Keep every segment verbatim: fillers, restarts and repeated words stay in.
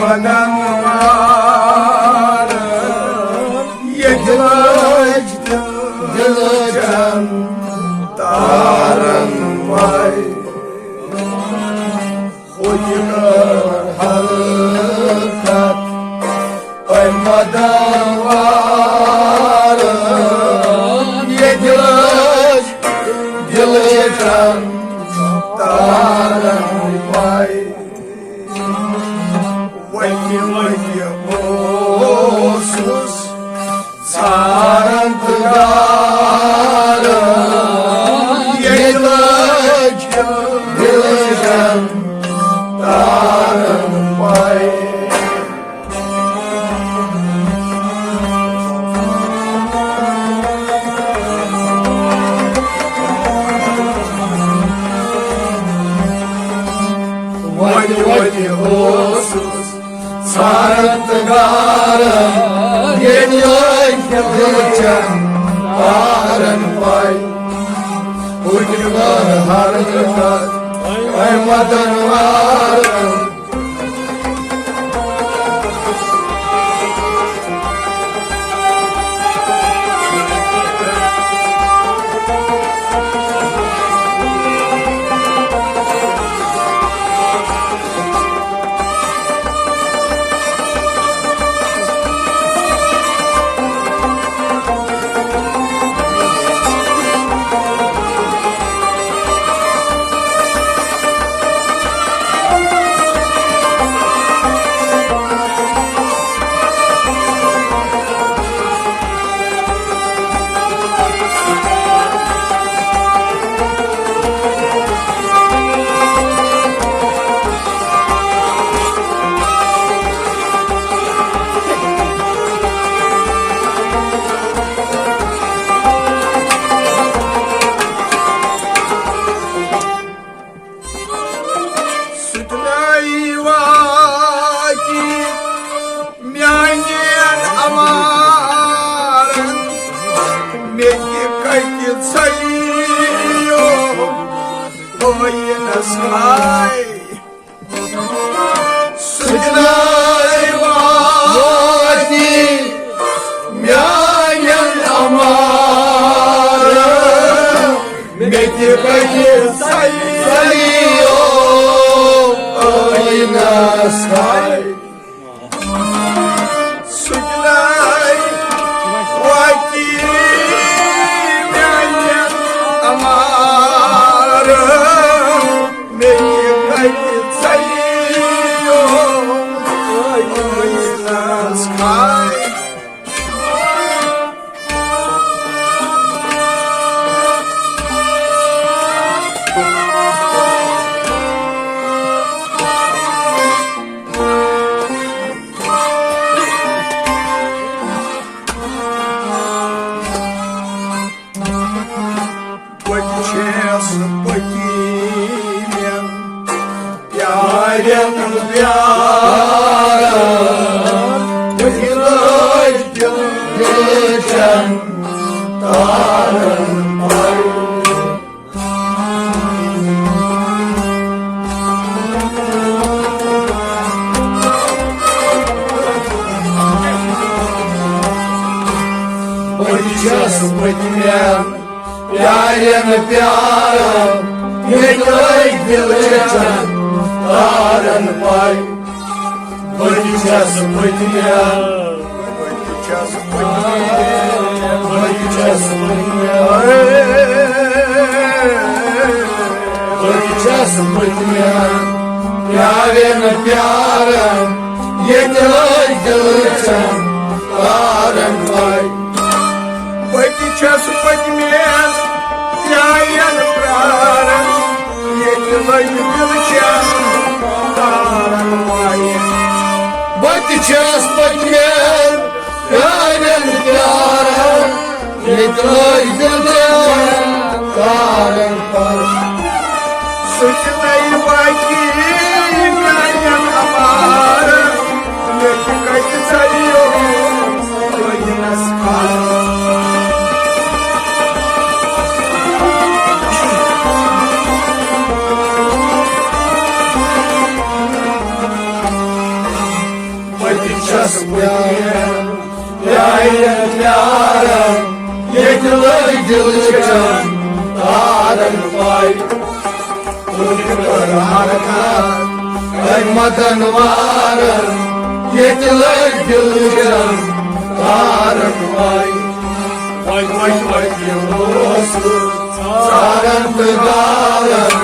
بدن وار، ییٚتہِ لٔج دِلہٕ چن تارن پاے۔ خۄدی کٔر حرکت، اے مدن وار، ییٚتہِ لٔج دِلہٕ چن تارن پاے۔ وتہِ وتہِ اوسُس ژھاران تہٕ گاران، ییٚتہِ لٔج دِلہٕ چن تارن پاے۔ وتہِ وتہِ اوسُس ژھاران تہٕ گاران، ییٚتہِ لٔج دِلہٕ چن تارن پاے۔ ہُتہِ کٔر حرکت، اے مدن وارن۔ سُہ تہِ نَے واتہِ میٛانٮ۪ن اَمارَن، مےٚ تہِ کَتہِ ژَلہِ یو ٲیٖنَس کھاے۔ سُہ تہِ نَے واتہِ میٛانٮ۪ن اَمارَن، مےٚ تہِ کَتہِ ژَلہِ یو ٲیٖنَس کھاے۔ سُہ تہِ نَے واتہِ میٛانٮ۪ن اَمارَن، مےٚ تہِ کَتہِ ژَلہِ یو ٲیٖنَس کھاے۔ وۄنۍ چھَس پٔتمیٚن پیارٮ۪ن پیاران، وۄنۍ لٔج دِل دِلہٕ چن تارن پاے۔ وۄنۍ چھَس پٔتمیٚن پیارٮ۪ن پیاران، ییٚتہِ لٔج دِلہٕ چن تارن پاے۔ بہٕ تہِ چھَس پٔتمیٚن، بہٕ تہِ چھَس پٔتمیٚن، بہٕ تہِ چھَس پٔتمیٚن، بہٕ تہِ چھَس پٔتمیٚن پیارٮ۪ن پیاران، ییٚتہِ لٔج دِلہٕ چن تارن پاے۔ بہٕ تہِ چھَس پٔتمیٚن پیارٮ۪ن پیاران، ییٚتہِ لٔج دِلہٕ چن تارن پاے۔ بہٕ تہِ چھَس پٔتمیٚن پیارٮ۪ن پیاران، ییٚتہِ لٔج دِلہٕ چن تارن پاے۔ سُہ تہِ نَے واتہِ میٛانٮ۪ن اَمارَن، مےٚ تہِ کَتہِ ژَلہِ یو ٲیٖنَس کھاے۔ دِلٕچ دِلٕچ تارن پاے۔ تُلہِ کٔر حرکت أمۍ مدن وارن، ییٚتہِ لٔج دِلٕچ تارن پاے۔ وۄنۍ وۄنۍ وۄنۍ یہِ اوس ژارن تہٕ گارن۔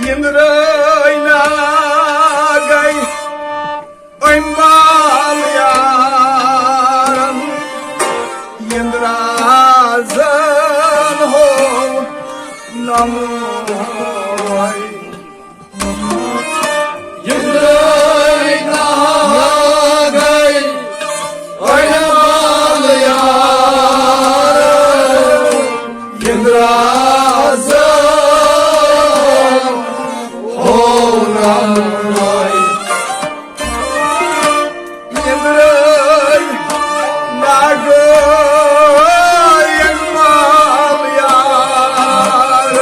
یِنٛدرٲے ناگے أمۍ بال یارن، یِنٛدرازن ہو نموے۔ یِنٛدرٲے ناگے أمۍ بال یارن، یِنٛدرازن ہو نموے۔ یِنٛدرٲے ناگے أمۍ بال یارن،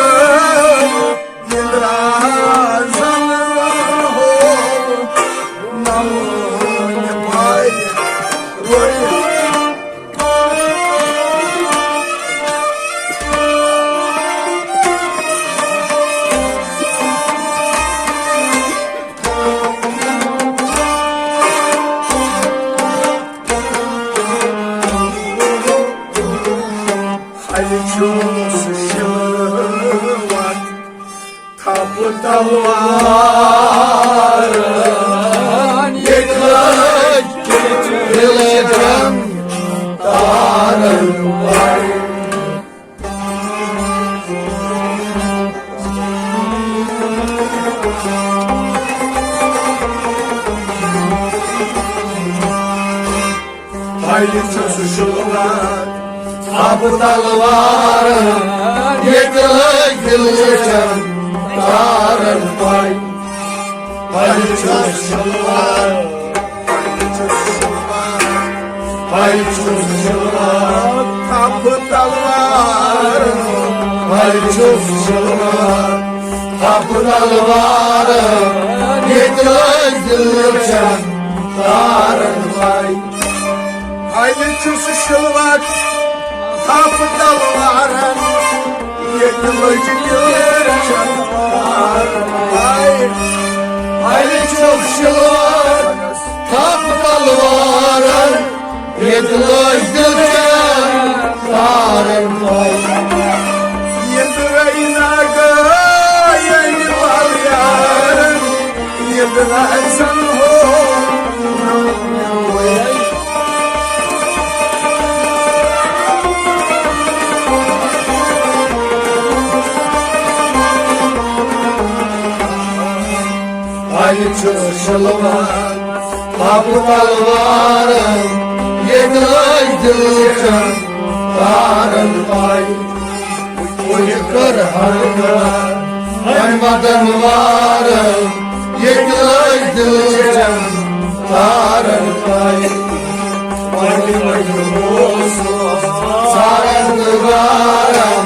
یِنٛدرازن ہو نموے۔ اَلہِ چھُس شِلوَت تھپہٕ تلوار، ییٚتہِ لٔج دِلہٕ جنگ تارن پاے۔ اَلہِ چھُس شِلوَت تھپہٕ تلوار، ییٚتہِ لٔج دِلہٕ جنگ تارن پاے۔ اَلہِ چھُس شِلوَت، اَلہِ چھُس شِلوَت، اَلہِ چھُس شِلوَت تھپہٕ تلوار، اَلہِ چھُس شِلوَت تھپہٕ تلوار، ییٚتہِ لٔج دِلہٕ جنگ تارن پاے۔ اَلہِ چھُس شِلوَت تھپہٕ تلوارن، ییٚتہِ لٔج دِلہٕ جنگ تارن پاے۔ اَلہِ چھُس شِلوَت تھپہٕ تلوارن، ییٚتہِ لٔج دِلہٕ جنگ تارن پاے۔ یِنٛدرٲے ناگے أمۍ بال یارن، یِنٛدرازن ہو نموے۔ اَلہِ چھُس شِلوَت تھپہٕ تلوارن، ییٚتہِ لٔج دِلہٕ جنگ تارن پاے۔ کُلہِ کٔر حرکت أمۍ مدن وارن، ییٚتہِ لٔج دِلہٕ جنگ تارن پاے۔ وۄنۍ وۄنۍ اوس ژارن تہٕ گارن۔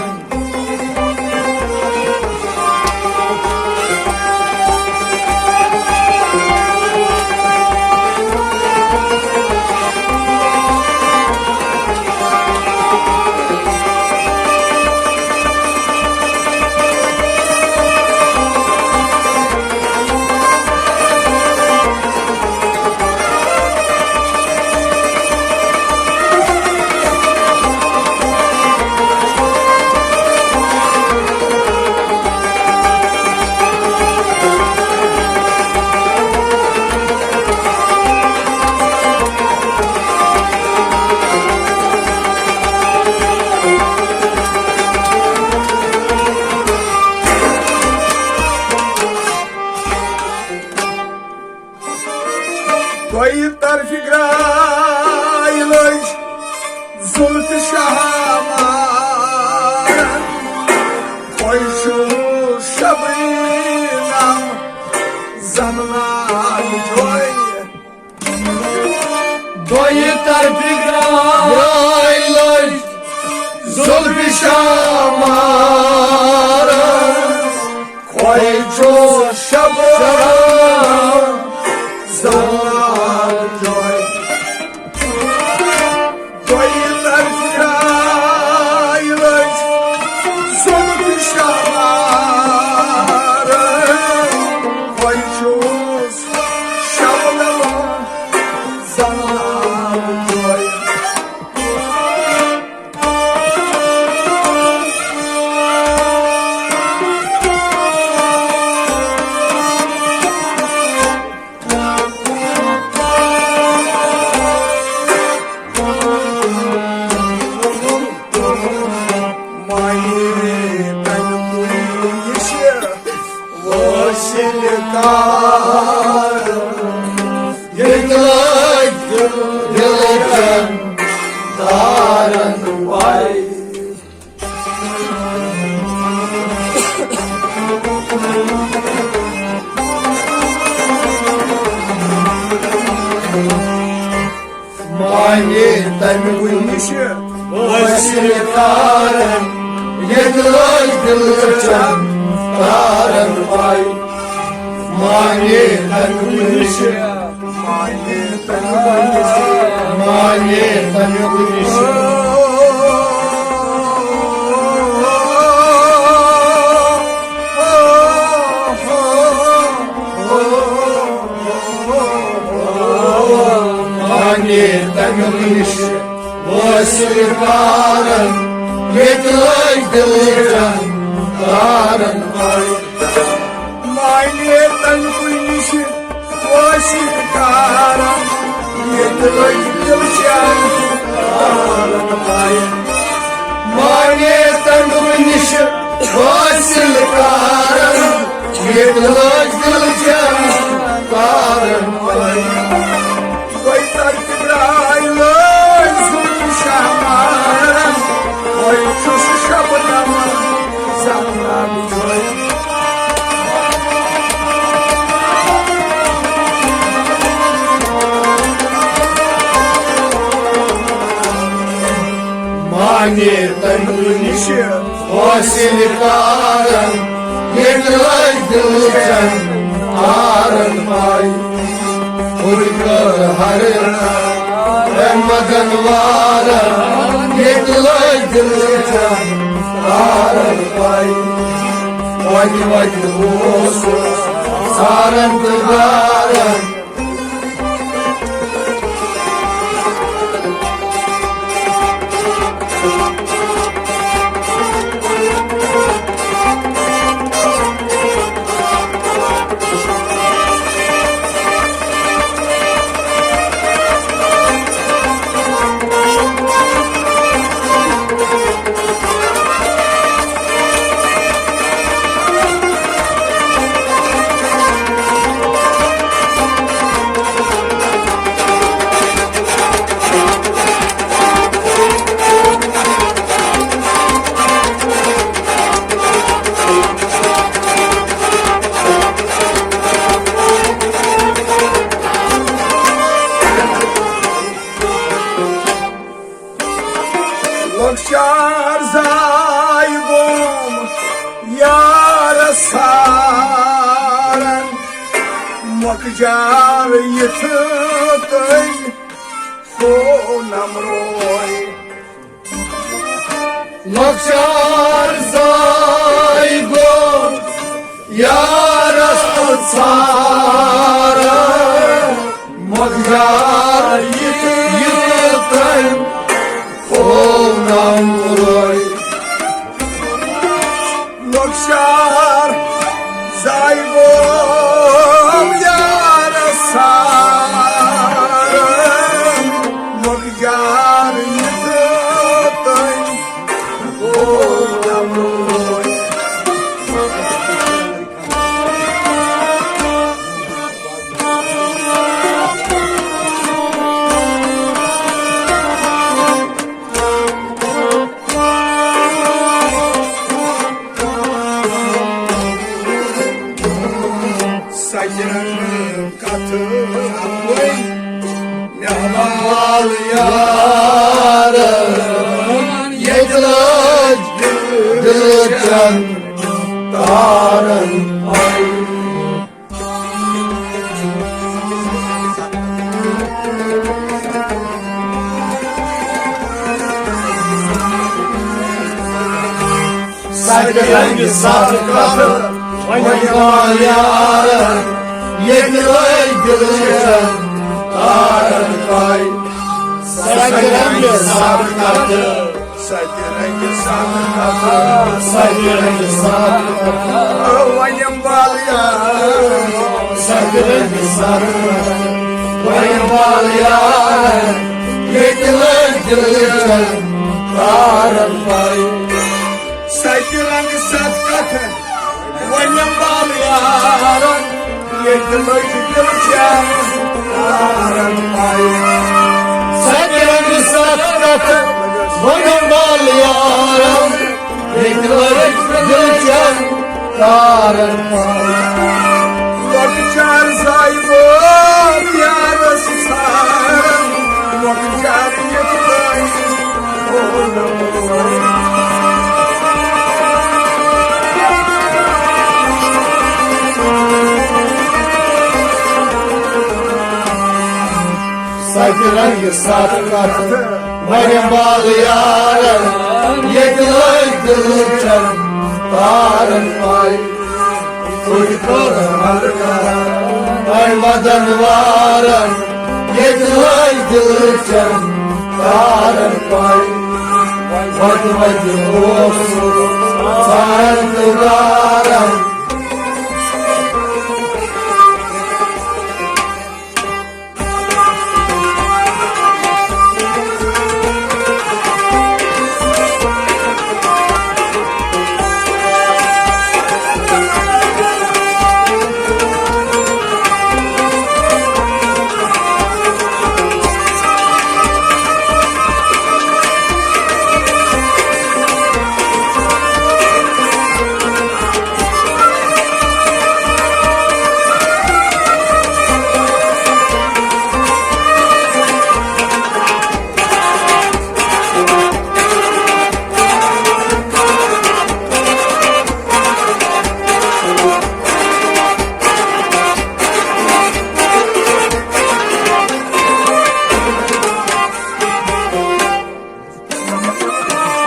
یہِ طرفہِ گرٛاے لٔج زُلفِ شاہ مارن، تۄہہِ چھُو شبرینم زمنان جوے۔ دۄیہِ طرفہِ گرٛاے لٔج زُلفِ شاہ مارن، کھوے چھُ شبرم زمان جوے۔ دۄیہِ طرفہِ گرٛاے لٔج زُلفِ شاہ مارن، کھوے چھُس شبنم زمان جوے۔ معنی تَمہِ کُے یہِ چھِ وٲصِل کار۔ ییٚتہِ لٲگۍ دِل، دِلہٕ چٮ۪ن تارن پَے۔ معنی تَمہِ کُے یہِ چھِ وٲصِل کارن، ییٚتہِ لٲگۍ دِلہٕ چٮ۪ن تارن پَے۔ معنی تَمہِ کُے یہِ چھِ، معنی تَمہِ کُے یہِ چھِ، معنی تَمہِ کُے یہِ چھِ۔ معنی تَمیُک یہِ چھِ وٲصِل کارن، ییٚتہِ لٲگۍ دِلہٕ چٮ۪ن تارن پَے۔ معنی تَمیُک یہِ چھِ وٲصِل کارن، ییٚتہِ لٲگۍ دِلہٕ چٮ۪ن تارن پَے۔ معنی تَمیُک یہِ چھِ وٲصِل کارن، ییٚتہِ لٲگۍ دِلہٕ چٮ۪ن تارن پَے۔ تۄہہِ طرفہِ گرٛاے لٲج زُلفِ شاہ مارن، وۄنۍ چھُس شبنم زمنان جوے۔ معنی تَمیُک یہِ چھِ وٲصِل کارن، ییٚتہِ لٲگۍ دِلہٕ چٮ۪ن تارن پَے۔ ہُرۍ کٔر ہر مدن وارن، ییٚتہِ لٲگۍ دِلہٕ چٮ۪ن تارن پَے۔ وَتہِ وَتہِ اوسُس ژھارن تہٕ گارن۔ لۄکچار زاے گوم یارس سارن، مۄکجار یِتھ تٔمۍ کھوو نمروے۔ لۄکچار زاے گوٚو یارس ژھاران، مۄکجار یِتھ یِتھ تٔمۍ کھوو نمروے۔ لۄکچار زاے گوٚو یارس سارن، مۄکجار یِتھ تٔمۍ گوٚو نمروے۔ کتھ اکوے، مےٚ وال یارن، ییٚتہِ لٔج دِلہٕ چن تارن پاے۔ سَتہِ رنٛگہِ سَتھ کَتھٕ وَنہِ وال یارن، ییٚتہِ لٲگۍ دِلہٕ چن تارن پاے۔ سَتہِ رنٛگہِ سَتھ کَتھٕ، سَتہِ رنٛگہِ سَتھ کَتھٕ، سَتہِ رنٛگہِ سَتھ کَتھٕ وَنہِ وال یارن، سَتہِ رنٛگہِ سَتھ کَتھٕ وَنہِ وال یارن، ییٚتہِ لٲگۍ دِلہٕ چن تارن پاے۔ سَتہِ رنٛگہِ سَتھ کَتھٕ وَنہِ وال یارن، ییٚتہِ لٔج دِلہٕ چن تارن پاے۔ سَتہِ رنٛگہِ سَتھ کَتھٕ وَنہِ وال یارن، ییٚتہِ لٔج دِلہٕ چن تارن پاے۔ لۄکچار زایہِ وول یارس ژھارن، لۄکچار یِتھ پٲٹھۍ۔ سَتہِ رنٛگہِ سَتھ کَتھٕ وَنہِ وال یارن، ییٚتہِ لٲگۍ دِلہٕ چن تارن پاے۔ کُلۍ کٔر ہر کران وۄنۍ وَدن وارن، ییٚتہِ لٲگۍ دِلہٕ چن تارن پاے۔ وَتہِ وَتہِ اوسُس ژارن تہٕ گارن۔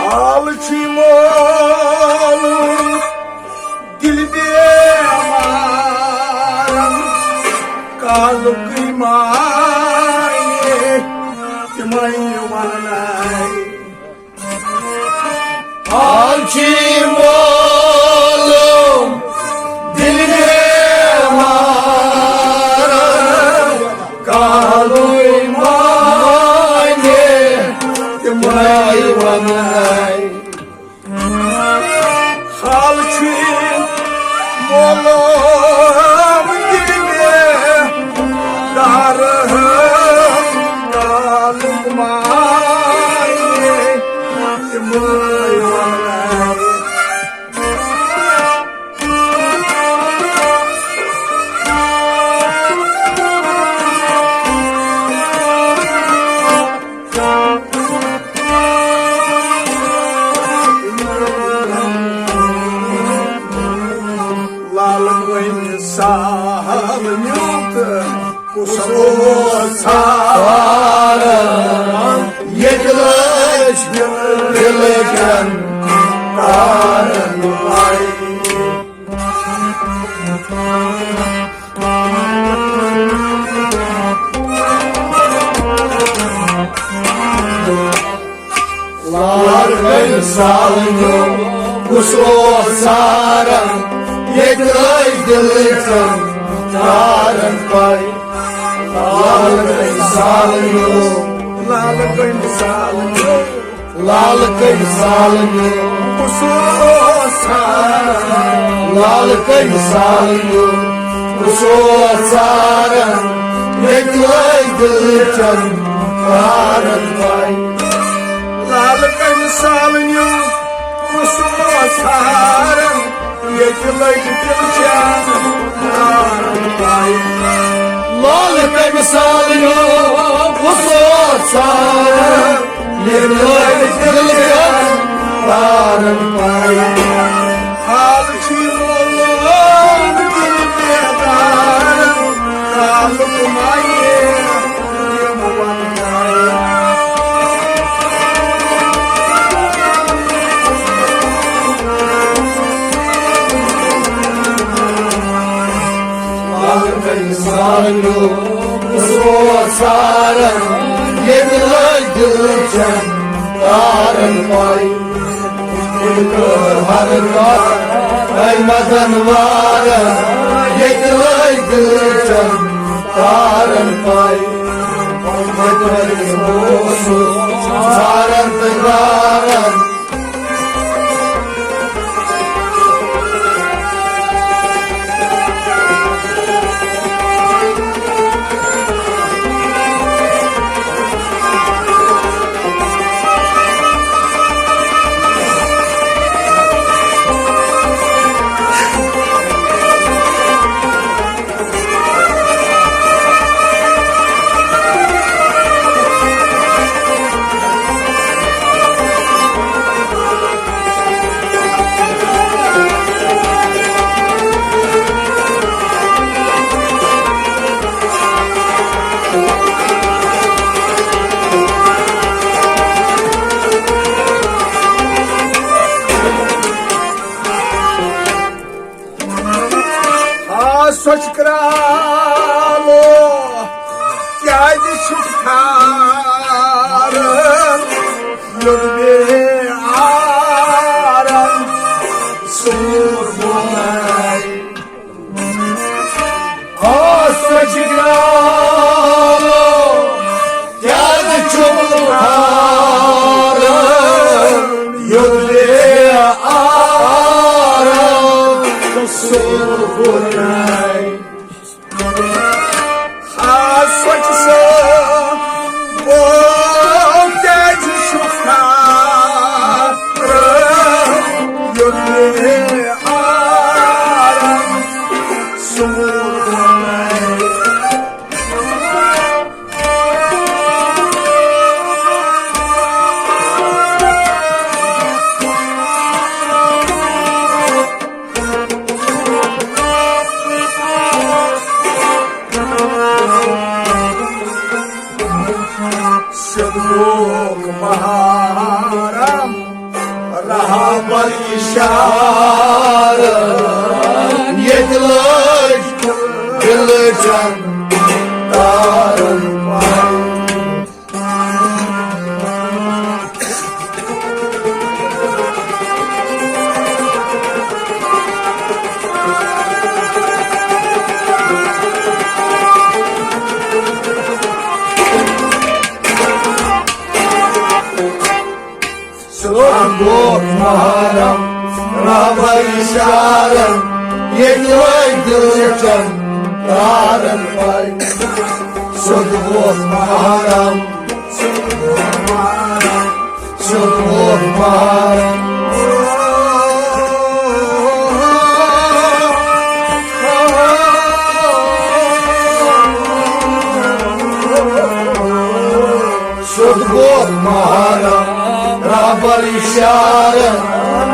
حال چھُے مولوٗم دِل بیمارن، کالُکٕے مانے تِمے وننَے۔ حال چھُے مولوٗم دِل بیمارن، کالُے مانے تِمے وننَے۔ حال چھُے مولوٗم دِل بیمارن، کالُک مانے تِمے وننَے۔ لال کٔمۍ سال نیوٗ تہٕ کُس اوس ژھاران؟ ییٚتہِ لٔج دِلہٕ چن تارن پاے۔ لال کٔمۍ سال نیوٗ کُس اوس ژھاران؟ ییٚتہِ لٔج دِلہٕ چن تارن پاے۔ لال کٔمۍ سال نیوٗ، لال کٔمۍ سال نیوٗ، لال کٔمۍ سال نیوٗ، کُس اوس ژھاران؟ لال کٔمۍ سال نیوٗ، کُس اوس ژھاران؟ ییٚتہِ لٲگۍ دِلہٕ چن تارن پاے۔ لال کٔمۍ سال نیوٗ، کُس اوس ژھاران؟ ییٚتہِ لٲگۍ دِلہٕ چن تارن پاے۔ سالنو بہٕ سوز سارن، ییٚمہِ لٲگۍ دِل کٮ۪ن تارن پاے۔ حال چھِ لولہٕ دِل بیدارن، حالُک مایہِ یِم ونہٕ۔ سالنو بہٕ سوز سارن، ییٚتہِ لٲگۍ دِل چٮ۪ن تارن پاے۔ کُلۍ کٔر ہر کتھ اَمہِ مدن وارن، ییٚتہِ لٲگۍ دِل چٮ۪ن تارن پاے۔ وۄنۍ اوسُس ژھاران تہٕ گاران۔ آ، سۄچھ کرٛالو، کیٛازِ چھُکھ ٹھاران؟ یوٚت بے آرام سوٗر بۄنَے۔ آ، سۄچھ کرٛالو، کیٛازِ چھُکھ ٹھاران؟ یوٚت بے آرام سوٗر بۄنَے۔ آ، سۄچھ سا، او، کیٛازِ چھُکھ ٹھاران؟ یوٚت بے آرام سوٗر بۄنَے۔ صدقُک محرم رہبر اشارٕ، ییٚتہِ لٲج دِلہٕ چن تارن پاے۔ سُہ گوٚو محرم، رہبر اشارن، ییٚتہِ لٲگۍ دِلہٕ چن تارن پاے۔ سُہ گوٚو محرم، سُہ گوٚو محرم، سُہ گوٚو محرم۔ سیوٚد گوٚو محرم، رہبر اشارن،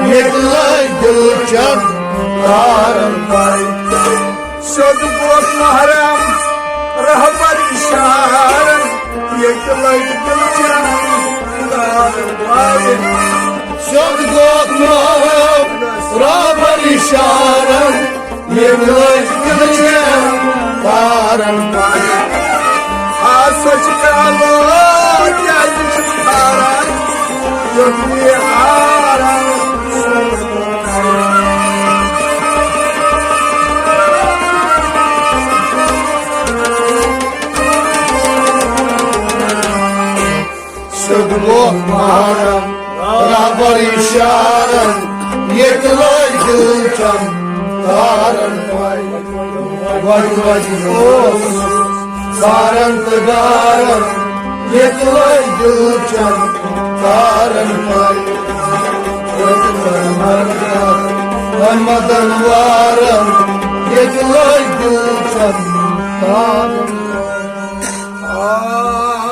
ییٚتہِ لٲگۍ دِل چن تارن پاے۔ سیوٚد گوٚو محرم، رہبر اشارن، ییٚتہِ لٲگۍ دِل چن تارن پاے۔ سیوٚد گوٚو محرم، رہبر اشارن، ییٚمہِ لٲگۍ دِل چن تارن پاے۔ آ، سۄچھ کرٛالو، کیٛازِ چھُکھ ٹھاران؟ یوٚت یہِ ہاران۔ سیوٚد گوٚو محرم، رہبر اشارن، ییٚتہِ لٲگۍ دِل چن تارن پاے۔ وۄتہِ وۄتہِ اوس سارن تہٕ گارن، ییٚتہِ لٲگۍ دِل چن تارن پاے۔ وۄتہِ کٔر مرکز وۄنۍ مدن وارن، ییٚتہِ لٲگۍ دِل چن تارن